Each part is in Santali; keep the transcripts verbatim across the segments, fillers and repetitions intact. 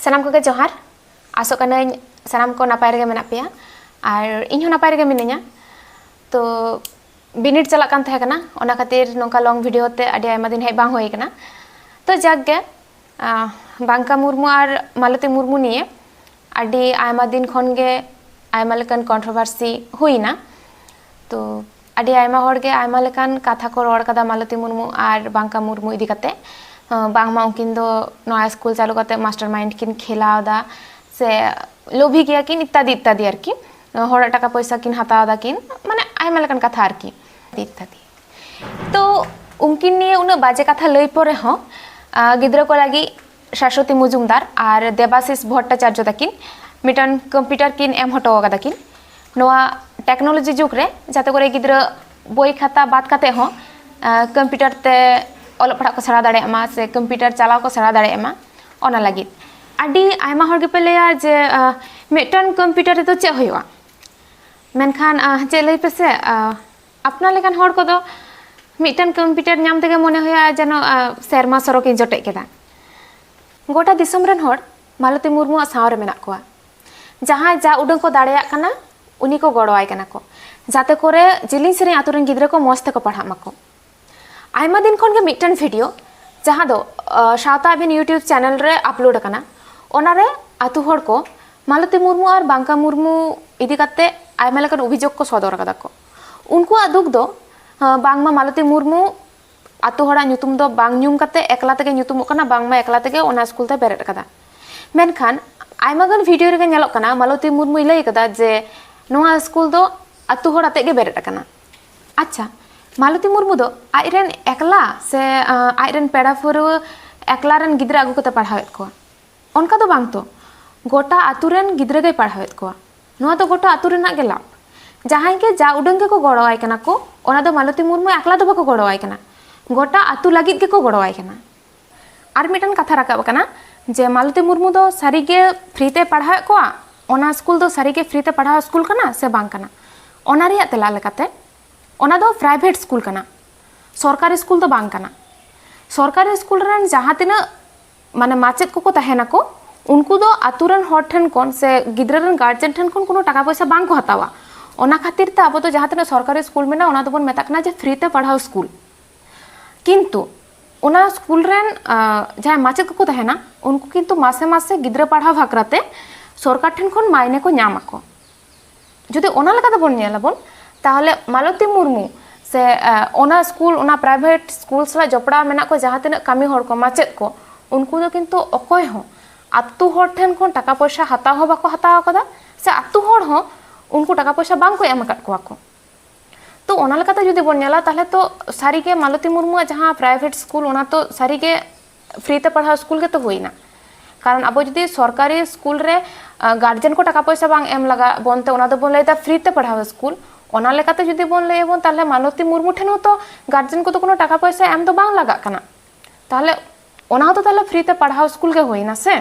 ᱥᱟᱱᱟᱢ ᱠᱚᱜᱮ ᱡᱚᱦᱟᱨ᱾ ᱟᱥᱚᱜ ᱠᱟᱹᱱᱟᱹᱧ ᱥᱟᱱᱟᱢ ᱠᱚ ᱱᱟᱯᱟᱭ ᱨᱮᱜᱮ ᱢᱮᱱᱟᱜ ᱯᱮᱭᱟ, ᱟᱨ ᱤᱧ ᱦᱚᱸ ᱱᱟᱯᱟᱭ ᱨᱮᱜᱮ ᱢᱤᱱᱟᱹᱧᱟ᱾ ᱛᱚ, ᱵᱤᱱᱤᱰ ᱪᱟᱞᱟᱜ ᱠᱟᱱ ᱛᱟᱦᱮᱸ ᱠᱟᱱᱟ, ᱚᱱᱟ ᱠᱷᱟᱹᱛᱤᱨ ᱱᱚᱝᱠᱟ ᱞᱚᱝ ᱵᱷᱤᱰᱤᱭᱳ ᱛᱮ ᱟᱹᱰᱤ ᱟᱭᱢᱟ ᱫᱤᱱ ᱦᱮᱡ ᱵᱟᱝ ᱦᱩᱭ ᱠᱟᱱᱟ᱾ ᱛᱚ, ᱡᱟᱠ ᱜᱮ, ᱟᱸ, ᱵᱟᱝᱠᱟ ᱢᱩᱨᱢᱩ ᱟᱨ ᱢᱟᱞᱚᱛᱤ ᱢᱩᱨᱢᱩ ᱱᱤᱭᱮ ᱟᱹᱰᱤ ᱟᱭᱢᱟ ᱫᱤᱱ ᱠᱷᱚᱱ ᱜᱮ ᱟᱭᱢᱟ ᱞᱮᱠᱟᱱ ᱠᱚᱱᱴᱨᱳᱵᱷᱟᱨᱥᱤ ᱦᱩᱭᱱᱟ᱾ ᱛᱚ, ᱟᱹᱰᱤ ᱟᱭᱢᱟ ᱦᱚᱲ ᱜᱮ ᱟᱭᱢᱟ ᱞᱮᱠᱟᱱ ᱠᱟᱛᱷᱟ ᱠᱚ ᱨᱚᱲ ᱠᱟᱫᱟ ᱢᱟᱞᱚᱛᱤ ᱢᱩᱨᱢᱩ ᱟᱨ ᱵᱟᱝᱠᱟ ᱢᱩᱨᱢᱩ ᱤᱫᱤ ᱠᱟᱛᱮ᱾ ᱟᱸ, ᱵᱟᱝᱢᱟ ᱩᱱᱠᱤᱱ ᱫᱚ ᱱᱚᱣᱟ ᱥᱠᱩᱞ ᱪᱟᱹᱞᱩ ᱠᱟᱛᱮ ᱢᱟᱥᱴᱟᱨ ᱢᱟᱭᱤᱱᱰ ᱠᱤᱱ ᱠᱷᱮᱞᱟᱣ ᱫᱟ, ᱥᱮ ᱞᱳᱵᱷᱤ ᱜᱮᱭᱟ ᱠᱤᱱ ᱤᱛᱛᱟᱫᱤ ᱤᱛᱛᱟᱫᱤ ᱟᱨᱠᱤ᱾ ᱦᱚᱲᱟᱜ ᱴᱟᱠᱟ ᱯᱚᱭᱥᱟ ᱠᱤᱱ ᱦᱟᱛᱟᱣ ᱫᱟ ᱠᱤᱱ, ᱢᱟᱱᱮ ᱟᱭᱢᱟ ᱞᱮᱠᱟᱱ ᱠᱟᱛᱷᱟ ᱟᱨᱠᱤ, ᱤᱛᱛᱟᱫᱤ᱾ ᱛᱚ, ᱩᱱᱠᱤᱱ ᱱᱤᱭᱮ ᱩᱱᱟᱹᱜ ᱵᱟᱡᱮ ᱠᱟᱛᱷᱟ ᱞᱟᱹᱭ ᱯᱚᱨᱮ ᱦᱚᱸ, ᱟᱸ, ᱜᱤᱫᱽᱨᱟᱹ ᱠᱚ ᱞᱟᱹᱜᱤᱫ ᱥᱟᱥᱚᱛᱤ ᱢᱚᱡᱩᱢᱫᱟᱨ ᱟᱨ ᱫᱮᱵᱟᱥᱤᱥ ᱵᱷᱚᱴᱴᱟᱪᱟᱨᱡᱚ ᱛᱟᱹᱠᱤᱱ ᱢᱤᱫᱴᱟᱝ ᱠᱚᱢᱯᱤᱭᱩᱴᱟᱨ ᱠᱤᱱ ᱮᱢ ᱦᱚᱴᱚ ᱟᱠᱟᱫᱟ ᱠᱤᱱ᱾ ᱱᱚᱣᱟ ᱴᱮᱠᱱᱳᱞᱚᱡᱤ ᱡᱩᱜᱽ ᱨᱮ ᱡᱟᱛᱮ ᱠᱚᱨᱮ ᱜᱤᱫᱽᱨᱟᱹ ᱵᱳᱭ ᱠᱷᱟᱛᱟ ᱵᱟᱫ ᱠᱟᱛᱮ ᱦᱚᱸ, ᱟᱸ, ᱠᱚᱢᱯᱤᱭᱩᱴᱟᱨ ᱛᱮ ᱚᱞᱚᱜ ᱯᱟᱲᱦᱟᱜ ᱠᱚ ᱥᱮᱬᱟ ᱫᱟᱲᱮᱭᱟᱜ ᱢᱟ ᱥᱮ ᱠᱚᱢᱯᱤᱭᱩᱴᱟᱨ ᱪᱟᱞᱟᱣ ᱠᱚ ᱥᱮᱬᱟ ᱫᱟᱲᱮᱭᱟᱜ ᱢᱟ, ᱚᱱᱟ ᱞᱟᱹᱜᱤᱫ ᱟᱹᱰᱤ ᱟᱭᱢᱟ ᱦᱚᱲ ᱜᱮᱯᱮ ᱞᱟᱹᱭᱟ ᱡᱮ, ᱟᱸ, ᱢᱤᱫᱴᱟᱝ ᱠᱚᱢᱯᱤᱭᱩᱴᱟᱨ ᱨᱮᱫᱚ ᱪᱮᱫ ᱦᱩᱭᱩᱜᱼᱟ? ᱢᱮᱱᱠᱷᱟᱱ, ᱟᱸ, ᱪᱮᱫ ᱞᱟᱹᱭ ᱯᱮᱥᱮ, ᱟᱸ, ᱟᱯᱱᱟᱨ ᱞᱮᱠᱟᱱ ᱦᱚᱲ ᱠᱚᱫᱚ ᱢᱤᱫᱴᱟᱝ ᱠᱚᱢᱯᱤᱭᱩᱴᱟᱨ ᱧᱟᱢ ᱛᱮᱜᱮ ᱢᱚᱱᱮ ᱦᱩᱭᱩᱜᱼᱟ ᱡᱮᱱᱚ, ᱟᱸ, ᱥᱮᱨᱢᱟ ᱥᱚᱨᱚᱜ ᱤᱧ ᱡᱚᱴᱮᱫ ᱠᱮᱫᱟ᱾ ᱜᱚᱴᱟ ᱫᱤᱥᱚᱢ ᱨᱮᱱ ᱦᱚᱲ ᱢᱟᱞᱚᱛᱤ ᱢᱩᱨᱢᱩᱣᱟᱜ ᱥᱟᱶ ᱨᱮ ᱢᱮᱱᱟᱜ ᱠᱚᱣᱟ᱾ ᱡᱟᱦᱟᱸᱭ ᱡᱟ ᱩᱰᱟᱹᱝ ᱠᱚ ᱫᱟᱲᱮᱭᱟᱜ ᱠᱟᱱᱟ, ᱩᱱᱤ ᱠᱚ ᱜᱚᱲᱚᱣᱟᱭ ᱠᱟᱱᱟ ᱠᱚ, ᱡᱟᱛᱮ ᱠᱚᱨᱮ ᱡᱤᱞᱤᱧ ᱥᱮᱨᱮᱧ ᱟᱛᱳ ᱨᱮᱱ ᱜᱤᱫᱽᱨᱟᱹ ᱠᱚ ᱢᱚᱸᱡᱽ ᱛᱮᱠᱚ ᱯᱟᱲᱦᱟᱜ ᱢᱟᱠᱚ᱾ ᱟᱭᱢᱟ ᱫᱤᱱ ᱠᱷᱚᱱ ᱜᱮ ᱢᱤᱫᱴᱮᱱ ᱵᱷᱤᱰᱤᱭᱳ, ᱡᱟᱦᱟᱸ ᱫᱚ, ᱟᱸ, ᱥᱟᱶᱛᱟ ᱟᱹᱵᱤᱱ YouTube ᱪᱮᱱᱮᱞ ᱨᱮ ᱟᱯᱞᱳᱰ ᱟᱠᱟᱱᱟ, ᱚᱱᱟᱨᱮ ᱟᱛᱳ ᱦᱚᱲ ᱠᱚ ᱢᱟᱞᱚᱛᱤ ᱢᱩᱨᱢᱩ ᱟᱨ ᱵᱟᱝᱠᱟ ᱢᱩᱨᱢᱩ ᱤᱫᱤ ᱠᱟᱛᱮ ᱟᱭᱢᱟ ᱞᱮᱠᱟᱱ ᱚᱵᱷᱤᱡᱳᱜᱽ ᱠᱚ ᱥᱚᱫᱚᱨ ᱟᱠᱟᱫᱟ ᱠᱚ᱾ ᱩᱱᱠᱩᱣᱟᱜ ᱫᱩᱠ ᱫᱚ, ᱟᱸ, ᱵᱟᱝᱢᱟ ᱢᱟᱞᱚᱛᱤ ᱢᱩᱨᱢᱩ ᱟᱛᱳ ᱦᱚᱲᱟᱜ ᱧᱩᱛᱩᱢ ᱫᱚ ᱵᱟᱝ ᱧᱩᱢ ᱠᱟᱛᱮ ᱮᱠᱞᱟ ᱛᱮᱜᱮ ᱧᱩᱛᱩᱢᱚᱜ ᱠᱟᱱᱟ, ᱵᱟᱝᱢᱟ ᱮᱠᱞᱟ ᱛᱮᱜᱮ ᱚᱱᱟ ᱥᱠᱩᱞ ᱫᱚᱭ ᱵᱮᱨᱮᱫ ᱟᱠᱟᱫᱟ᱾ ᱢᱮᱱᱠᱷᱟᱱ ᱟᱭᱢᱟ ᱜᱟᱱ ᱵᱷᱤᱰᱤᱭᱳ ᱨᱮᱜᱮ ᱧᱮᱞᱚᱜ ᱠᱟᱱᱟ ᱢᱟᱞᱚᱛᱤ ᱢᱩᱨᱢᱩᱭ ᱞᱟᱹᱭ ᱟᱠᱟᱫᱟ ᱡᱮ ᱱᱚᱣᱟ ᱥᱠᱩᱞ ᱫᱚ ᱟᱛᱳ ᱦᱚᱲ ᱟᱛᱮ ᱜᱮ ᱵᱮᱨᱮᱫ ᱟᱠᱟᱱᱟ᱾ ᱟᱪᱪᱷᱟ, ᱢᱟᱞᱚᱛᱤ ᱢᱩᱨᱢᱩ ᱫᱚ ᱟᱡᱨᱮᱱ ᱮᱠᱞᱟ ᱥᱮ, ᱟᱸ, ᱟᱡᱨᱮᱱ ᱯᱮᱲᱟ ᱯᱟᱹᱨᱣᱟᱹ ᱮᱠᱞᱟ ᱨᱮᱱ ᱜᱤᱫᱽᱨᱟᱹ ᱟᱹᱜᱩ ᱠᱟᱛᱮ ᱯᱟᱲᱦᱟᱣᱮᱫ ᱠᱚᱣᱟ? ᱚᱱᱠᱟ ᱫᱚ ᱵᱟᱝ ᱛᱚ, ᱜᱚᱴᱟ ᱟᱛᱳ ᱨᱮᱱ ᱜᱤᱫᱽᱨᱟᱹ ᱜᱮᱭ ᱯᱟᱲᱦᱟᱣᱮᱫ ᱠᱚᱣᱟ᱾ ᱱᱚᱣᱟ ᱫᱚ ᱜᱚᱴᱟ ᱟᱛᱳ ᱨᱮᱱᱟᱜ ᱜᱮ ᱞᱟᱵᱷ᱾ ᱡᱟᱦᱟᱸᱭ ᱜᱮ ᱡᱟ ᱩᱰᱟᱹᱝ ᱜᱮᱠᱚ ᱜᱚᱲᱚᱣᱟᱭ ᱠᱟᱱᱟ ᱠᱚ, ᱚᱱᱟ ᱫᱚ ᱢᱟᱞᱚᱛᱤ ᱢᱩᱨᱢᱩ ᱮᱠᱞᱟ ᱫᱚ ᱵᱟᱠᱚ ᱜᱚᱲᱚᱣᱟᱭ ᱠᱟᱱᱟ, ᱜᱚᱴᱟ ᱟᱛᱳ ᱞᱟᱹᱜᱤᱫ ᱜᱮᱠᱚ ᱜᱚᱲᱚᱣᱟᱭ ᱠᱟᱱᱟ᱾ ᱟᱨ ᱢᱤᱫᱴᱟᱝ ᱠᱟᱛᱷᱟ ᱨᱟᱠᱟᱵ ᱟᱠᱟᱱᱟ ᱡᱮ ᱢᱟᱞᱚᱛᱤ ᱢᱩᱨᱢᱩ ᱫᱚ ᱥᱟᱹᱨᱤᱜᱮ ᱯᱷᱨᱤ ᱛᱮ ᱯᱟᱲᱦᱟᱣᱮᱫ ᱠᱚᱣᱟ, ᱚᱱᱟ ᱥᱠᱩᱞ ᱫᱚ ᱥᱟᱹᱨᱤᱜᱮ ᱯᱷᱨᱤ ᱛᱮ ᱯᱟᱲᱦᱟᱣ ᱥᱠᱩᱞ ᱠᱟᱱᱟ ᱥᱮ ᱵᱟᱝ ᱠᱟᱱᱟ? ᱚᱱᱟ ᱨᱮᱭᱟᱜ ᱛᱮᱞᱟ ᱞᱮᱠᱟᱛᱮ, ᱚᱱᱟ ᱫᱚ ᱯᱨᱟᱭᱵᱷᱮᱴ ᱥᱠᱩᱞ ᱠᱟᱱᱟ, ᱥᱚᱨᱠᱟᱨᱤ ᱥᱠᱩᱞ ᱫᱚ ᱵᱟᱝ ᱠᱟᱱᱟ᱾ ᱥᱚᱨᱠᱟᱨᱤ ᱥᱠᱩᱞ ᱨᱮᱱ ᱡᱟᱦᱟᱸ ᱛᱤᱱᱟᱹᱜ, ᱢᱟᱱᱮ, ᱢᱟᱪᱮᱫ ᱠᱚᱠᱚ ᱛᱟᱦᱮᱱᱟᱠᱚ, ᱩᱱᱠᱩ ᱫᱚ ᱟᱛᱳ ᱨᱮᱱ ᱦᱚᱲ ᱴᱷᱮᱱ ᱠᱷᱚᱱ ᱥᱮ ᱜᱤᱫᱽᱨᱟᱹ ᱨᱮᱱ ᱜᱟᱨᱡᱮᱱ ᱴᱷᱮᱱ ᱠᱷᱚᱱ ᱠᱳᱱᱳ ᱴᱟᱠᱟ ᱯᱚᱭᱥᱟ ᱵᱟᱝ ᱠᱚ ᱦᱟᱛᱟᱣᱟ᱾ ᱚᱱᱟ ᱠᱷᱟᱹᱛᱤᱨ ᱛᱮ ᱟᱵᱚ ᱫᱚ ᱡᱟᱦᱟᱸ ᱛᱤᱱᱟᱹᱜ ᱥᱚᱨᱠᱟᱨᱤ ᱥᱠᱩᱞ ᱢᱮᱱᱟᱜᱼᱟ, ᱚᱱᱟ ᱫᱚᱵᱚᱱ ᱢᱮᱛᱟᱜ ᱠᱟᱱᱟ ᱡᱮ ᱯᱷᱨᱤ ᱛᱮ ᱯᱟᱲᱦᱟᱣ ᱥᱠᱩᱞ᱾ ᱠᱤᱱᱛᱩ ᱚᱱᱟ ᱥᱠᱩᱞ ᱨᱮᱱ, ᱟᱸ, ᱡᱟᱦᱟᱸᱭ ᱢᱟᱪᱮᱫ ᱠᱚᱠᱚ ᱛᱟᱦᱮᱱᱟ, ᱩᱱᱠᱩ ᱠᱤᱱᱛᱩ ᱢᱟᱥᱮ ᱢᱟᱥᱮ ᱜᱤᱫᱽᱨᱟᱹ ᱯᱟᱲᱦᱟᱣ ᱵᱟᱠᱷᱨᱟ ᱛᱮ ᱥᱚᱨᱠᱟᱨ ᱴᱷᱮᱱ ᱠᱷᱚᱱ ᱢᱟᱭᱱᱮ ᱠᱚ ᱧᱟᱢ ᱟᱠᱚ᱾ ᱡᱩᱫᱤ ᱚᱱᱟ ᱞᱮᱠᱟ ᱛᱮᱵᱚᱱ ᱧᱮᱞ ᱟᱵᱚᱱ, ᱛᱟᱦᱚᱞᱮ ᱢᱟᱞᱚᱛᱤ ᱢᱩᱨᱢᱩ ᱥᱮ, ᱟᱸ, ᱚᱱᱟ ᱥᱠᱩᱞ, ᱚᱱᱟ ᱯᱨᱟᱭᱵᱷᱮᱴ ᱥᱠᱩᱞ ᱥᱟᱞᱟᱜ ᱡᱚᱯᱲᱟᱣ ᱢᱮᱱᱟᱜ ᱠᱚ ᱡᱟᱦᱟᱸ ᱛᱤᱱᱟᱹᱜ ᱠᱟᱹᱢᱤ ᱦᱚᱲ ᱠᱚ, ᱢᱟᱪᱮᱫ ᱠᱚ, ᱩᱱᱠᱩ ᱫᱚ ᱠᱤᱱᱛᱩ ᱚᱠᱚᱭ ᱦᱚᱸ ᱟᱛᱳ ᱦᱚᱲ ᱴᱷᱮᱱ ᱠᱷᱚᱱ ᱴᱟᱠᱟ ᱯᱚᱭᱥᱟ ᱦᱟᱛᱟᱣ ᱦᱚᱸ ᱵᱟᱠᱚ ᱦᱟᱛᱟᱣ ᱟᱠᱟᱫᱟ, ᱥᱮ ᱟᱛᱳ ᱦᱚᱲ ᱦᱚᱸ ᱩᱱᱠᱩ ᱴᱟᱠᱟ ᱯᱚᱭᱥᱟ ᱵᱟᱝ ᱠᱚ ᱮᱢ ᱟᱠᱟᱫ ᱠᱚᱣᱟ ᱠᱚ᱾ ᱛᱚ, ᱚᱱᱟ ᱞᱮᱠᱟᱛᱮ ᱡᱩᱫᱤ ᱵᱚᱱ ᱧᱮᱞᱟ, ᱛᱟᱦᱚᱞᱮ ᱛᱚ ᱥᱟᱹᱨᱤᱜᱮ ᱢᱟᱞᱚᱛᱤ ᱢᱩᱨᱢᱩᱣᱟᱜ ᱡᱟᱦᱟᱸ ᱯᱨᱟᱭᱵᱷᱮᱴ ᱥᱠᱩᱞ, ᱚᱱᱟ ᱛᱚ ᱥᱟᱹᱨᱤᱜᱮ ᱯᱷᱨᱤ ᱛᱮ ᱯᱟᱲᱦᱟᱣ ᱥᱠᱩᱞ ᱜᱮᱛᱚ ᱦᱩᱭᱱᱟ᱾ ᱠᱟᱨᱚᱱ ᱟᱵᱚ ᱡᱩᱫᱤ ᱥᱚᱨᱠᱟᱨᱤ ᱥᱠᱩᱞ ᱨᱮ, ᱟᱸ, ᱜᱟᱨᱡᱮᱱ ᱠᱚ ᱴᱟᱠᱟ ᱯᱚᱭᱥᱟ ᱵᱟᱝ ᱮᱢ ᱞᱟᱜᱟᱜ ᱵᱚᱱᱛᱮ, ᱚᱱᱟ ᱫᱚᱵᱚᱱ ᱞᱟᱹᱭᱫᱟ ᱯᱷᱨᱤ ᱛᱮ ᱯᱟᱲᱦᱟᱣ ᱥᱠᱩᱞ᱾ ᱚᱱᱟ ᱞᱮᱠᱟᱛᱮ ᱡᱩᱫᱤ ᱵᱚᱱ ᱞᱟᱹᱭ ᱟᱵᱚᱱ, ᱛᱟᱦᱚᱞᱮ ᱢᱟᱞᱚᱛᱤ ᱢᱩᱨᱢᱩ ᱴᱷᱮᱱ ᱦᱚᱸᱛᱚ ᱜᱟᱨᱡᱮᱱ ᱠᱚᱫᱚ ᱠᱳᱱᱳ ᱴᱟᱠᱟ ᱯᱚᱭᱥᱟ ᱮᱢ ᱫᱚ ᱵᱟᱝ ᱞᱟᱜᱟᱜ ᱠᱟᱱᱟ᱾ ᱛᱟᱦᱚᱞᱮ ᱚᱱᱟ ᱦᱚᱸᱛᱚ ᱛᱟᱦᱚᱞᱮ ᱯᱷᱨᱤ ᱛᱮ ᱯᱟᱲᱦᱟᱣ ᱥᱠᱩᱞ ᱜᱮ ᱦᱩᱭᱱᱟ ᱥᱮ?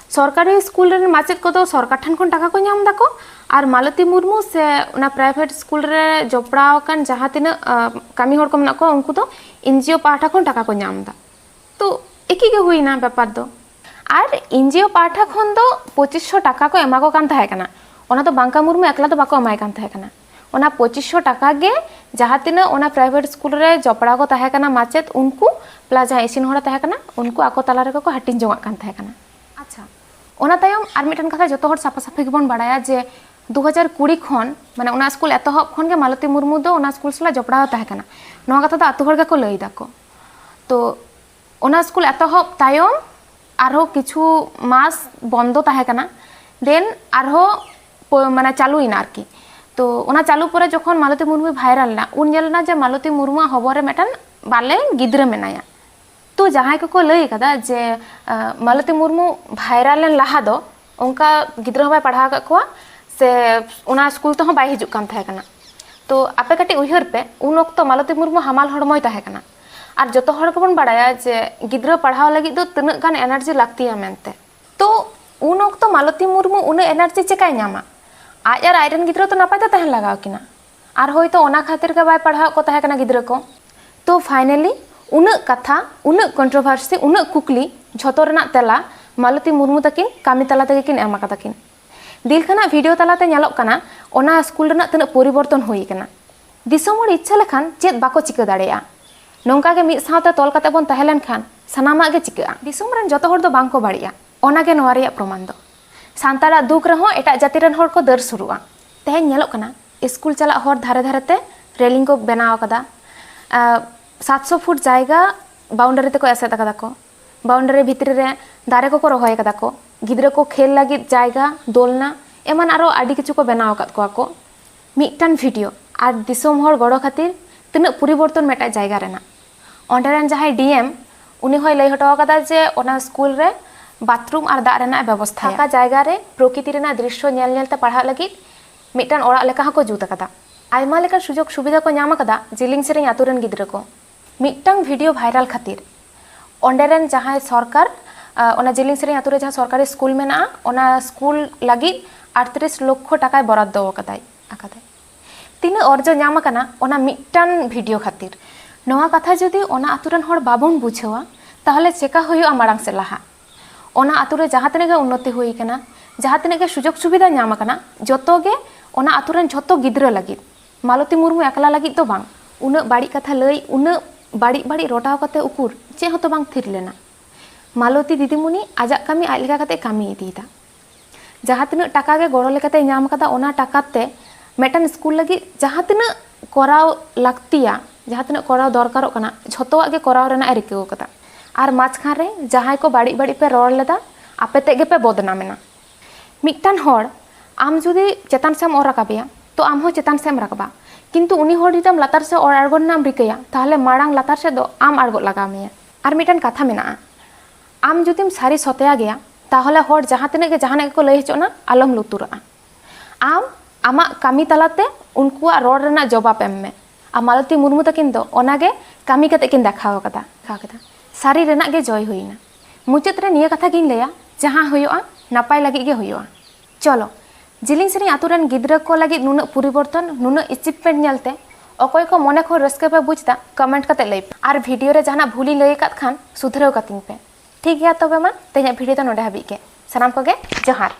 ᱥᱚᱨᱠᱟᱨᱤ ᱥᱠᱩᱞ ᱨᱮᱱ ᱢᱟᱪᱮᱫ ᱠᱚᱫᱚ ᱥᱚᱨᱠᱟᱨ ᱴᱷᱮᱱ ᱠᱷᱚᱱ ᱴᱟᱠᱟ ᱠᱚ ᱧᱟᱢ ᱫᱟᱠᱚ, ᱟᱨ ᱢᱟᱞᱚᱛᱤ ᱢᱩᱨᱢᱩ ᱥᱮ ᱚᱱᱟ ᱯᱨᱟᱭᱵᱷᱮᱴ ᱥᱠᱩᱞ ᱨᱮ ᱡᱚᱯᱲᱟᱣ ᱟᱠᱟᱱ ᱡᱟᱦᱟᱸ ᱛᱤᱱᱟᱹᱜ, ᱟᱸ, ᱠᱟᱹᱢᱤ ᱦᱚᱲ ᱠᱚ ᱢᱮᱱᱟᱜ ᱠᱚᱣᱟ, ᱩᱱᱠᱩ ᱫᱚ ᱮᱱᱡᱤᱳ ᱯᱟᱦᱴᱟ ᱠᱷᱚᱱ ᱴᱟᱠᱟ ᱠᱚ ᱧᱟᱢ ᱮᱫᱟ᱾ ᱛᱚ, ᱮᱠᱤ ᱜᱮ ᱦᱩᱭᱱᱟ ᱵᱮᱯᱟᱨ ᱫᱚ᱾ ᱟᱨ ᱮᱱᱡᱤᱳ ᱯᱟᱦᱴᱟ ᱠᱷᱚᱱ ᱫᱚ ᱯᱚᱸᱪᱤᱥ ᱥᱚ ᱴᱟᱠᱟ ᱠᱚ ᱮᱢᱟ ᱠᱚ ᱠᱟᱱ ᱛᱟᱦᱮᱸ ᱠᱟᱱᱟ᱾ ᱚᱱᱟ ᱫᱚ ᱵᱟᱝᱠᱟ ᱢᱩᱨᱢᱩ ᱮᱠᱞᱟ ᱫᱚ ᱵᱟᱠᱚ ᱮᱢᱟᱭ ᱠᱟᱱ ᱛᱟᱦᱮᱸ ᱠᱟᱱᱟ᱾ ᱚᱱᱟ ᱯᱚᱸᱪᱤᱥ ᱥᱚ ᱴᱟᱠᱟ ᱜᱮ ᱡᱟᱦᱟᱸ ᱛᱤᱱᱟᱹᱜ ᱚᱱᱟ ᱯᱨᱟᱭᱵᱷᱮᱴ ᱥᱠᱩᱞ ᱨᱮ ᱡᱚᱯᱲᱟᱣ ᱠᱚ ᱛᱟᱦᱮᱸ ᱠᱟᱱᱟ ᱢᱟᱪᱮᱫ, ᱩᱱᱠᱩ ᱯᱞᱟᱥ ᱡᱟᱦᱟᱸᱭ ᱤᱥᱤᱱ ᱦᱚᱲ ᱮ ᱛᱟᱦᱮᱸ ᱠᱟᱱᱟ, ᱩᱱᱠᱩ ᱟᱠᱚ ᱛᱟᱞᱟ ᱨᱮᱜᱮ ᱠᱚ ᱦᱟᱹᱴᱤᱧ ᱡᱚᱝᱟᱜ ᱠᱟᱱ ᱛᱟᱦᱮᱸ ᱠᱟᱱᱟ᱾ ᱟᱪᱪᱷᱟ, ᱚᱱᱟ ᱛᱟᱭᱚᱢ ᱟᱨ ᱢᱤᱫᱴᱮᱱ ᱠᱟᱛᱷᱟ ᱡᱚᱛᱚ ᱦᱚᱲ ᱥᱟᱯᱷᱟ ᱥᱟᱹᱯᱷᱤ ᱜᱮᱵᱚᱱ ᱵᱟᱲᱟᱭᱟ ᱡᱮ ᱫᱩ ᱦᱟᱡᱟᱨ ᱠᱩᱲᱤ ᱠᱷᱚᱱ, ᱢᱟᱱᱮ ᱚᱱᱟ ᱥᱠᱩᱞ ᱮᱛᱚᱦᱚᱵ ᱠᱷᱚᱱ ᱜᱮ ᱢᱟᱞᱚᱛᱤ ᱢᱩᱨᱢᱩ ᱫᱚ ᱚᱱᱟ ᱥᱠᱩᱞ ᱥᱟᱞᱟᱜ ᱡᱚᱯᱲᱟᱣ ᱮ ᱛᱟᱦᱮᱸ ᱠᱟᱱᱟ᱾ ᱱᱚᱣᱟ ᱠᱟᱛᱷᱟ ᱫᱚ ᱟᱛᱳ ᱦᱚᱲ ᱜᱮᱠᱚ ᱞᱟᱹᱭ ᱫᱟᱠᱚ᱾ ᱛᱚ, ᱚᱱᱟ ᱥᱠᱩᱞ ᱮᱛᱚᱦᱚᱵ ᱛᱟᱭᱚᱢ ᱟᱨᱦᱚᱸ ᱠᱤᱪᱷᱩ ᱢᱟᱥ ᱵᱚᱱᱫᱚ ᱛᱟᱦᱮᱸ ᱠᱟᱱᱟ, ᱫᱮᱱ ᱟᱨᱦᱚᱸ ᱯᱚ-, ᱢᱟᱱᱮ ᱪᱟᱹᱞᱩᱭᱮᱱᱟ ᱟᱨᱠᱤ᱾ ᱛᱚ, ᱚᱱᱟ ᱪᱟᱹᱞᱩ ᱯᱚᱨᱮ ᱡᱚᱠᱷᱚᱱ ᱢᱟᱞᱚᱛᱤ ᱢᱩᱨᱢᱩᱭ ᱵᱷᱟᱭᱨᱟᱞ ᱮᱱᱟ, ᱩᱱ ᱧᱮᱞ ᱮᱱᱟ ᱡᱮ ᱢᱟᱞᱚᱛᱤ ᱢᱩᱨᱢᱩᱣᱟᱜ ᱦᱚᱵᱚᱨ ᱨᱮ ᱢᱤᱫᱴᱟᱝ ᱵᱟᱞᱮ ᱜᱤᱫᱽᱨᱟᱹ ᱢᱮᱱᱟᱭᱟ᱾ ᱛᱚ, ᱡᱟᱦᱟᱸᱭ ᱠᱚᱠᱚ ᱞᱟᱹᱭ ᱠᱟᱫᱟ ᱡᱮ, ᱟᱸ, ᱢᱟᱞᱚᱛᱤ ᱢᱩᱨᱢᱩ ᱵᱷᱟᱭᱨᱟᱞ ᱞᱮᱱ ᱞᱟᱦᱟ ᱫᱚ ᱚᱱᱠᱟ ᱜᱤᱫᱽᱨᱟᱹ ᱦᱚᱸ ᱵᱟᱭ ᱯᱟᱲᱦᱟᱣ ᱟᱠᱟᱫ ᱠᱚᱣᱟ, ᱥᱮ ᱚᱱᱟ ᱥᱠᱩᱞ ᱛᱮᱦᱚᱸ ᱵᱟᱭ ᱦᱤᱡᱩᱜ ᱠᱟᱱ ᱛᱟᱦᱮᱸ ᱠᱟᱱᱟ᱾ ᱛᱚ, ᱟᱯᱮ ᱠᱟᱹᱴᱤᱡ ᱩᱭᱦᱟᱹᱨ ᱯᱮ, ᱩᱱ ᱚᱠᱛᱚ ᱢᱟᱞᱚᱛᱤ ᱢᱩᱨᱢᱩ ᱦᱟᱢᱟᱞ ᱦᱚᱲᱢᱚᱭ ᱛᱟᱦᱮᱸ ᱠᱟᱱᱟ᱾ ᱟᱨ ᱡᱚᱛᱚ ᱦᱚᱲ ᱜᱮᱵᱚᱱ ᱵᱟᱲᱟᱭᱟ ᱡᱮ ᱜᱤᱫᱽᱨᱟᱹ ᱯᱟᱲᱦᱟᱣ ᱞᱟᱹᱜᱤᱫ ᱫᱚ ᱛᱤᱱᱟᱹᱜ ᱜᱟᱱ ᱮᱱᱟᱨᱡᱤ ᱞᱟᱹᱠᱛᱤᱭᱟ ᱢᱮᱱᱛᱮ᱾ ᱛᱚ, ᱩᱱ ᱚᱠᱛᱚ ᱢᱟᱞᱚᱛᱤ ᱢᱩᱨᱢᱩ ᱩᱱᱟᱹᱜ ᱮᱱᱟᱨᱡᱤ ᱪᱮᱠᱟᱭ ᱧᱟᱢᱟ? ᱟᱡ ᱟᱨ ᱟᱡᱨᱮᱱ ᱜᱤᱫᱽᱨᱟᱹ ᱛᱚ ᱱᱟᱯᱟᱭ ᱛᱮ ᱛᱟᱦᱮᱱ ᱞᱟᱜᱟᱣ ᱠᱤᱱᱟ᱾ ᱟᱨ ᱦᱳᱭᱛᱳ ᱚᱱᱟ ᱠᱷᱟᱹᱛᱤᱨ ᱜᱮ ᱵᱟᱭ ᱯᱟᱲᱦᱟᱣᱮᱫ ᱠᱚ ᱛᱟᱦᱮᱸ ᱠᱟᱱᱟ ᱜᱤᱫᱽᱨᱟᱹ ᱠᱚ᱾ ᱛᱚ, finally ᱩᱱᱟᱹᱜ ᱠᱟᱛᱷᱟ, ᱩᱱᱟᱹᱜ controversy, ᱩᱱᱟᱹᱜ ᱠᱩᱠᱞᱤ, ᱡᱷᱚᱛᱚ ᱨᱮᱱᱟᱜ ᱛᱮᱞᱟ ᱢᱟᱞᱚᱛᱤ ᱢᱩᱨᱢᱩ ᱛᱟᱹᱠᱤᱱ ᱠᱟᱹᱢᱤ ᱛᱟᱞᱟ ᱛᱮᱜᱮ ᱠᱤᱱ ᱮᱢ ᱟᱠᱟᱫᱟ ᱠᱤᱱ᱾ ᱫᱤᱞ ᱠᱷᱟᱱᱟᱜ ᱵᱷᱤᱰᱤᱭᱳ ᱛᱟᱞᱟᱛᱮ ᱧᱮᱞᱚᱜ ᱠᱟᱱᱟ ᱚᱱᱟ ᱥᱠᱩᱞ ᱨᱮᱱᱟᱜ ᱛᱤᱱᱟᱹᱜ ᱯᱚᱨᱤᱵᱚᱨᱛᱚᱱ ᱦᱩᱭ ᱟᱠᱟᱱᱟ᱾ ᱫᱤᱥᱚᱢ ᱦᱚᱲ ᱤᱪᱪᱷᱟᱹ ᱞᱮᱠᱷᱟᱱ ᱪᱮᱫ ᱵᱟᱠᱚ ᱪᱤᱠᱟᱹ ᱫᱟᱲᱮᱭᱟᱜᱼᱟ᱾ ᱱᱚᱝᱠᱟ ᱜᱮ ᱢᱤᱫ ᱥᱟᱶᱛᱮ ᱛᱚᱞ ᱠᱟᱛᱮ ᱵᱚᱱ ᱛᱟᱦᱮᱸ ᱞᱮᱱᱠᱷᱟᱱ ᱥᱟᱱᱟᱢᱟᱜ ᱜᱮ ᱪᱤᱠᱟᱹᱜᱼᱟ᱾ ᱫᱤᱥᱚᱢ ᱨᱮᱱ ᱡᱚᱛᱚ ᱦᱚᱲ ᱫᱚ ᱵᱟᱝ ᱠᱚ ᱵᱟᱹᱲᱤᱡᱼᱟ, ᱚᱱᱟ ᱜᱮ ᱱᱚᱣᱟ ᱨᱮᱭᱟᱜ ᱯᱨᱚᱢᱟᱱ ᱫᱚ᱾ ᱥᱟᱱᱛᱟᱲᱟᱜ ᱫᱩᱠ ᱨᱮᱦᱚᱸ ᱮᱴᱟᱜ ᱡᱟᱹᱛᱤ ᱨᱮᱱ ᱦᱚᱲ ᱠᱚ ᱫᱟᱹᱲ ᱥᱩᱨᱩᱜᱼᱟ᱾ ᱛᱮᱦᱮᱧ ᱧᱮᱞᱚᱜ ᱠᱟᱱᱟ ᱥᱠᱩᱞ ᱪᱟᱞᱟᱜ ᱦᱚᱨ ᱫᱷᱟᱨᱮ ᱫᱷᱟᱨᱮ ᱛᱮ ᱨᱮᱞᱤᱝ ᱠᱚ ᱵᱮᱱᱟᱣ ᱟᱠᱟᱫᱟ᱾ ᱟᱨ ᱥᱟᱛᱥᱚ ᱯᱷᱩᱴ ᱡᱟᱭᱜᱟ ᱵᱟᱣᱩᱱᱰᱟᱨᱤ ᱛᱮᱠᱚ ᱮᱥᱮᱫ ᱟᱠᱟᱫᱟ ᱠᱚ᱾ ᱵᱟᱣᱩᱱᱰᱟᱨᱤ ᱵᱷᱤᱛᱨᱤ ᱨᱮ ᱫᱟᱨᱮ ᱠᱚᱠᱚ ᱨᱚᱦᱚᱭ ᱟᱠᱟᱫᱟ ᱠᱚ᱾ ᱜᱤᱫᱽᱨᱟᱹ ᱠᱚ ᱠᱷᱮᱞ ᱞᱟᱹᱜᱤᱫ ᱡᱟᱭᱜᱟ, ᱫᱳᱞᱱᱟ, ᱮᱢᱟᱱ ᱟᱨᱚ ᱟᱹᱰᱤ ᱠᱤᱪᱷᱩ ᱠᱚ ᱵᱮᱱᱟᱣ ᱟᱠᱟᱫ ᱠᱚᱣᱟ ᱠᱚ᱾ ᱢᱤᱫᱴᱟᱝ ᱵᱷᱤᱰᱤᱭᱳ ᱟᱨ ᱫᱤᱥᱚᱢ ᱦᱚᱲ ᱜᱚᱲᱚ ᱠᱷᱟᱹᱛᱤᱨ ᱛᱤᱱᱟᱹᱜ ᱯᱚᱨᱤᱵᱚᱨᱛᱚᱱ ᱢᱤᱫᱴᱟᱝ ᱡᱟᱭᱜᱟ ᱨᱮᱱᱟᱜ᱾ ᱚᱸᱰᱮ ᱨᱮᱱ ᱡᱟᱦᱟᱸᱭ ᱰᱤ ᱮᱢ, ᱩᱱᱤ ᱦᱚᱸᱭ ᱞᱟᱹᱭ ᱦᱚᱴᱚ ᱟᱠᱟᱫᱟ ᱡᱮ ᱚᱱᱟ ᱥᱠᱩᱞ ᱨᱮ ᱵᱟᱛᱷᱨᱩᱢ ᱟᱨ ᱫᱟᱜ ᱨᱮᱱᱟᱜ ᱮ ᱵᱮᱵᱚᱥᱛᱷᱟᱭᱟ᱾ ᱯᱷᱟᱸᱠᱟ ᱡᱟᱭᱜᱟ ᱨᱮ ᱯᱨᱚᱠᱤᱛᱤ ᱨᱮᱱᱟᱜ ᱫᱨᱤᱥᱥᱚ ᱧᱮᱞ ᱧᱮᱞ ᱛᱮ ᱯᱟᱲᱦᱟᱜ ᱞᱟᱹᱜᱤᱫ ᱢᱤᱫᱴᱟᱝ ᱚᱲᱟᱜ ᱞᱮᱠᱟ ᱦᱚᱸᱠᱚ ᱡᱩᱛ ᱟᱠᱟᱫᱟ᱾ ᱟᱭᱢᱟ ᱞᱮᱠᱟᱱ ᱥᱩᱡᱳᱜᱽ ᱥᱩᱵᱤᱫᱷᱟ ᱠᱚ ᱧᱟᱢ ᱟᱠᱟᱫᱟ ᱡᱤᱞᱤᱧ ᱥᱮᱨᱮᱧ ᱟᱛᱳ ᱨᱮᱱ ᱜᱤᱫᱽᱨᱟᱹ ᱠᱚ᱾ ᱢᱤᱫᱴᱟᱝ ᱵᱷᱤᱰᱤᱭᱳ ᱵᱷᱟᱭᱨᱟᱞ ᱠᱷᱟᱹᱛᱤᱨ ᱚᱸᱰᱮ ᱨᱮᱱ ᱡᱟᱦᱟᱸᱭ ᱥᱚᱨᱠᱟᱨ, ᱟᱸ, ᱚᱱᱟ ᱡᱤᱞᱤᱧ ᱥᱮᱨᱮᱧ ᱟᱛᱳ ᱨᱮ ᱡᱟᱦᱟᱸ ᱥᱚᱨᱠᱟᱨᱤ ᱥᱠᱩᱞ ᱢᱮᱱᱟᱜᱼᱟ, ᱚᱱᱟ ᱥᱠᱩᱞ ᱞᱟᱹᱜᱤᱫ ᱟᱴᱛᱨᱤᱥ ᱞᱚᱠᱠᱷᱚ ᱴᱟᱠᱟᱭ ᱵᱚᱨᱟᱫᱫᱚ ᱟᱠᱟᱫᱟᱭ, ᱟᱠᱟᱫᱟᱭ᱾ ᱛᱤᱱᱟᱹᱜ ᱚᱨᱡᱚ ᱧᱟᱢ ᱟᱠᱟᱱᱟ ᱚᱱᱟ ᱢᱤᱫᱴᱟᱝ ᱵᱷᱤᱰᱤᱭᱳ ᱠᱷᱟᱹᱛᱤᱨ᱾ ᱱᱚᱣᱟ ᱠᱟᱛᱷᱟ ᱡᱩᱫᱤ ᱚᱱᱟ ᱟᱛᱳ ᱨᱮᱱ ᱦᱚᱲ ᱵᱟᱵᱚᱱ ᱵᱩᱡᱷᱟᱹᱣᱟ, ᱛᱟᱦᱚᱞᱮ ᱪᱮᱠᱟ ᱦᱩᱭᱩᱜᱼᱟ ᱢᱟᱲᱟᱝ ᱥᱮᱫ ᱞᱟᱦᱟ? ᱚᱱᱟ ᱟᱛᱳ ᱨᱮ ᱡᱟᱦᱟᱸ ᱛᱤᱱᱟᱹᱜ ᱜᱮ ᱩᱱᱱᱚᱛᱤ ᱦᱩᱭ ᱟᱠᱟᱱᱟ, ᱡᱟᱦᱟᱸ ᱛᱤᱱᱟᱹᱜ ᱜᱮ ᱥᱩᱡᱳᱜᱽ ᱥᱩᱵᱤᱫᱷᱟ ᱧᱟᱢ ᱟᱠᱟᱱᱟ, ᱡᱚᱛᱚ ᱜᱮ ᱚᱱᱟ ᱟᱛᱳ ᱨᱮᱱ ᱡᱷᱚᱛᱚ ᱜᱤᱫᱽᱨᱟᱹ ᱞᱟᱹᱜᱤᱫ, ᱢᱟᱞᱚᱛᱤ ᱢᱩᱨᱢᱩ ᱮᱠᱞᱟ ᱞᱟᱹᱜᱤᱫ ᱫᱚ ᱵᱟᱝ᱾ ᱩᱱᱟᱹᱜ ᱵᱟᱹᱲᱤᱡ ᱠᱟᱛᱷᱟ ᱞᱟᱹᱭ, ᱩᱱᱟᱹᱜ ᱵᱟᱹᱲᱤᱡ ᱵᱟᱹᱲᱤᱡ ᱨᱚᱴᱟᱣ ᱠᱟᱛᱮ ᱩᱠᱩᱨ ᱪᱮᱫ ᱦᱚᱸᱛᱚ ᱵᱟᱝ ᱛᱷᱤᱨ ᱞᱮᱱᱟ᱾ ᱢᱟᱞᱚᱛᱤ ᱫᱤᱫᱤᱢᱩᱱᱤ ᱟᱡᱟᱜ ᱠᱟᱹᱢᱤ ᱟᱡ ᱞᱮᱠᱟ ᱠᱟᱛᱮ ᱠᱟᱹᱢᱤ ᱤᱫᱤᱭᱮᱫᱟ᱾ ᱡᱟᱦᱟᱸ ᱛᱤᱱᱟᱹᱜ ᱴᱟᱠᱟ ᱜᱮ ᱜᱚᱲᱚ ᱞᱮᱠᱟᱛᱮ ᱧᱟᱢ ᱟᱠᱟᱫᱟ, ᱚᱱᱟ ᱴᱟᱠᱟ ᱛᱮ ᱢᱤᱫᱴᱟᱝ ᱥᱠᱩᱞ ᱞᱟᱹᱜᱤᱫ ᱡᱟᱦᱟᱸ ᱛᱤᱱᱟᱹᱜ ᱠᱚᱨᱟᱣ ᱞᱟᱹᱠᱛᱤᱭᱟ, ᱡᱟᱦᱟᱸ ᱛᱤᱱᱟᱹᱜ ᱠᱚᱨᱟᱣ ᱫᱚᱨᱠᱟᱨᱚᱜ ᱠᱟᱱᱟ, ᱡᱷᱚᱛᱚᱣᱟᱜ ᱜᱮ ᱠᱚᱨᱟᱣ ᱨᱮᱱᱟᱜ ᱮ ᱨᱤᱠᱟᱹ ᱟᱠᱟᱫᱟ᱾ ᱟᱨ ᱢᱟᱡᱷᱠᱷᱟᱱ ᱨᱮ ᱡᱟᱦᱟᱸᱭ ᱠᱚ ᱵᱟᱹᱲᱤᱡ ᱵᱟᱹᱲᱤᱡ ᱯᱮ ᱨᱚᱲ ᱞᱮᱫᱟ, ᱟᱯᱮ ᱛᱮᱫ ᱜᱮᱯᱮ ᱵᱚᱫᱱᱟᱢ ᱮᱱᱟ᱾ ᱢᱤᱫᱴᱟᱝ ᱦᱚᱲ ᱟᱢ ᱡᱩᱫᱤ ᱪᱮᱛᱟᱱ ᱥᱮᱫ ᱮᱢ ᱚᱨ ᱨᱟᱠᱟᱵᱮᱭᱟ, ᱛᱚ ᱟᱢ ᱦᱚᱸ ᱪᱮᱛᱟᱱ ᱥᱮᱫ ᱮᱢ ᱨᱟᱠᱟᱵᱟ᱾ ᱠᱤᱱᱛᱩ ᱩᱱᱤ ᱦᱚᱲ ᱡᱩᱫᱤ ᱟᱢ ᱞᱟᱛᱟᱨ ᱥᱮᱫ ᱚᱨ ᱟᱬᱜᱚ ᱨᱮᱱᱟᱜ ᱮᱢ ᱨᱤᱠᱟᱹᱭᱟ, ᱛᱟᱦᱚᱞᱮ ᱢᱟᱲᱟᱝ ᱞᱟᱛᱟᱨ ᱥᱮᱫ ᱫᱚ ᱟᱢ ᱟᱬᱜᱚᱜ ᱞᱟᱜᱟᱣ ᱢᱮᱭᱟ᱾ ᱟᱨ ᱢᱤᱫᱴᱟᱝ ᱠᱟᱛᱷᱟ ᱢᱮᱱᱟᱜᱼᱟ, ᱟᱢ ᱡᱩᱫᱤᱢ ᱥᱟᱹᱨᱤ ᱥᱚᱛᱮᱭᱟ ᱜᱮᱭᱟ, ᱛᱟᱦᱚᱞᱮ ᱦᱚᱲ ᱡᱟᱦᱟᱸ ᱛᱤᱱᱟᱹᱜ ᱜᱮ ᱡᱟᱦᱟᱱᱟᱜ ᱜᱮᱠᱚ ᱞᱟᱹᱭ ᱦᱚᱪᱚᱜ ᱱᱟ, ᱟᱞᱚᱢ ᱞᱩᱛᱩᱨᱟᱜᱼᱟ᱾ ᱟᱢ ᱟᱢᱟᱜ ᱠᱟᱹᱢᱤ ᱛᱟᱞᱟᱛᱮ ᱩᱱᱠᱩᱣᱟᱜ ᱨᱚᱲ ᱨᱮᱱᱟᱜ ᱡᱚᱵᱟᱵ ᱮᱢ ᱢᱮ᱾ ᱟᱨ ᱢᱟᱞᱚᱛᱤ ᱢᱩᱨᱢᱩ ᱛᱟᱹᱠᱤᱱ ᱫᱚ ᱚᱱᱟᱜᱮ ᱠᱟᱹᱢᱤ ᱠᱟᱛᱮ ᱠᱤᱱ ᱫᱮᱠᱷᱟᱣ ᱟᱠᱟᱫᱟ, ᱫᱮᱠᱷᱟᱣ ᱠᱮᱫᱟ᱾ ᱥᱟᱹᱨᱤ ᱨᱮᱱᱟᱜ ᱜᱮ ᱡᱚᱭ ᱦᱩᱭᱱᱟ᱾ ᱢᱩᱪᱟᱹᱫ ᱨᱮ ᱱᱤᱭᱟᱹ ᱠᱟᱛᱷᱟ ᱜᱤᱧ ᱞᱟᱹᱭᱟ, ᱡᱟᱦᱟᱸ ᱦᱩᱭᱩᱜᱼᱟ, ᱱᱟᱯᱟᱭ ᱞᱟᱹᱜᱤᱫ ᱜᱮ ᱦᱩᱭᱩᱜᱼᱟ᱾ ᱪᱚᱞᱚ, ᱡᱤᱞᱤᱧ ᱥᱮᱨᱮᱧ ᱟᱛᱳ ᱨᱮᱱ ᱜᱤᱫᱽᱨᱟᱹ ᱠᱚ ᱞᱟᱹᱜᱤᱫ ᱱᱩᱱᱟᱹᱜ ᱯᱚᱨᱤᱵᱚᱨᱛᱚᱱ, ᱱᱩᱱᱟᱹᱜ ᱮᱪᱤᱵᱷᱢᱮᱱᱴ ᱧᱮᱞᱛᱮ ᱚᱠᱚᱭ ᱠᱚ ᱢᱚᱱᱮ ᱠᱷᱚᱱ ᱨᱟᱹᱥᱠᱟᱹ ᱯᱮ ᱵᱩᱡᱽ ᱮᱫᱟ, ᱠᱚᱢᱮᱱᱴ ᱠᱟᱛᱮ ᱞᱟᱹᱭ ᱯᱮ᱾ ᱟᱨ ᱵᱷᱤᱰᱤᱭᱳ ᱨᱮ ᱡᱟᱦᱟᱱᱟᱜ ᱵᱷᱩᱞᱤᱧ ᱞᱟᱹᱭ ᱟᱠᱟᱫ ᱠᱷᱟᱱ ᱥᱩᱫᱷᱨᱟᱹᱣ ᱠᱟᱹᱛᱤᱧ ᱯᱮ᱾ ᱴᱷᱤᱠ ᱜᱮᱭᱟ, ᱛᱚᱵᱮ ᱢᱟ ᱛᱮᱦᱮᱧᱟᱜ video ᱫᱚ ᱱᱚᱰᱮ ᱦᱟᱹᱵᱤᱡ ᱜᱮ᱾ ᱥᱟᱱᱟᱢ ᱠᱚᱜᱮ ᱡᱚᱦᱟᱨ᱾